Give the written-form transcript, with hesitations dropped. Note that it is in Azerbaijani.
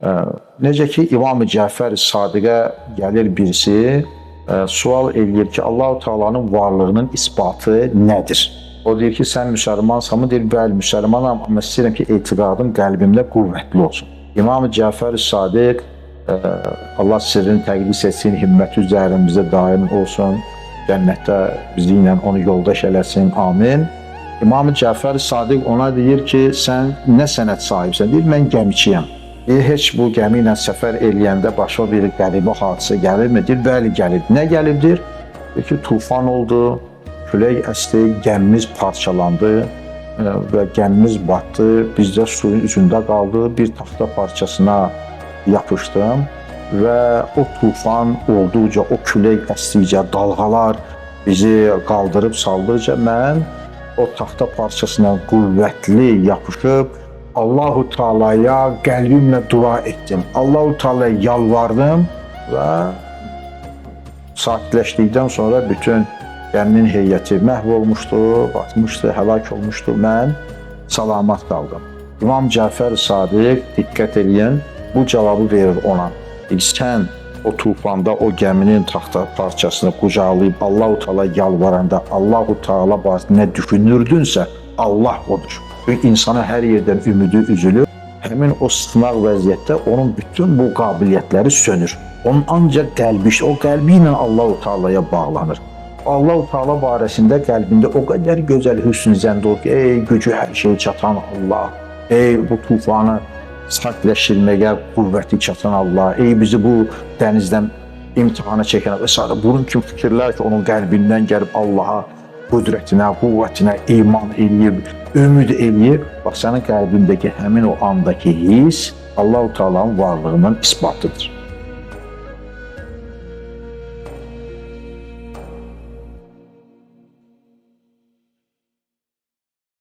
Necə ki İmam Cəfər Sadiqə gəlir birisi, sual eləyir ki, Allahu Taala'nın varlığının isbatı nədir? O deyir ki, sən müsəlmansanmı? Deyir, bəli, müsəlmanam, amma istəyirəm ki, etiqadım qəlbimdə qüvvətli olsun. İmam Cəfər Sadiq, Allah sirrini təqdis etsin, himməti üzərimizdə daim olsun, cənnətdə bizi ilə onu yoldaş eləsin, amin. İmam Cəfər Sadiq ona deyir ki, sən nə sənət sahibsən? Deyir, mən gəmiçiyəm. Deyir, heç bu gəmi ilə səfər eləyəndə başıma bir qəribə hadisə gəlirmi? Deyir, bəli, gəlib. Nə gəlibdir? Deyir ki, tufan oldu, külək əsdi, gəmimiz parçalandı və gəmimiz batdı. Biz də suyun üzündə qaldı. Bir taxta parçasına yapışdım və o tufan olduqca, o külək əsdikcə, dalğalar bizi qaldırıb saldıqca mən o taxta parçasına qüvvətli yapışıb Allahu Taala'ya qəlbimlə dua etdim. Allahu Taala'ya yalvardım və sakitləşdikdən sonra bütün gəminin heyəti məhv olmuşdu, batmışdı, həlak olmuşdu. Mən salamat qaldım. İmam Cəfər Sadiq, diqqət eləyin, bu cavabı verir ona. Deyir, sən o tufanda o gəminin taxta parçasını qucaqlayıb Allahu Teala yalvaranda Allahu Teala barəsində nə düşünürdünsə, Allah odur. Çünki insana hər yerdən ümidi üzülür. Həmin o sınaq vəziyyətdə onun bütün bu qabiliyyətləri sönür. Onun ancaq qəlbi, o qəlbi ilə Allahu Teala'ya bağlanır. Allahu Teala barəsində qəlbində o qədər gözəl hüsn zənn olur ki, ey gücü hər şeyə çatan Allah, ey bu tufanı sakitləşdirməyə qüvvəti çatan Allah, ey bizi bu dənizdən imtihana çəkən və s. Bunun kimi fikirlər ki, onun qəlbindən gəlib Allaha, qüdrətinə, qüvvətinə iman eləyib, ümid eləyib. Bax, sənin qəlbindəki həmin o andakı hiss Allahu Teala'nın varlığının isbatıdır.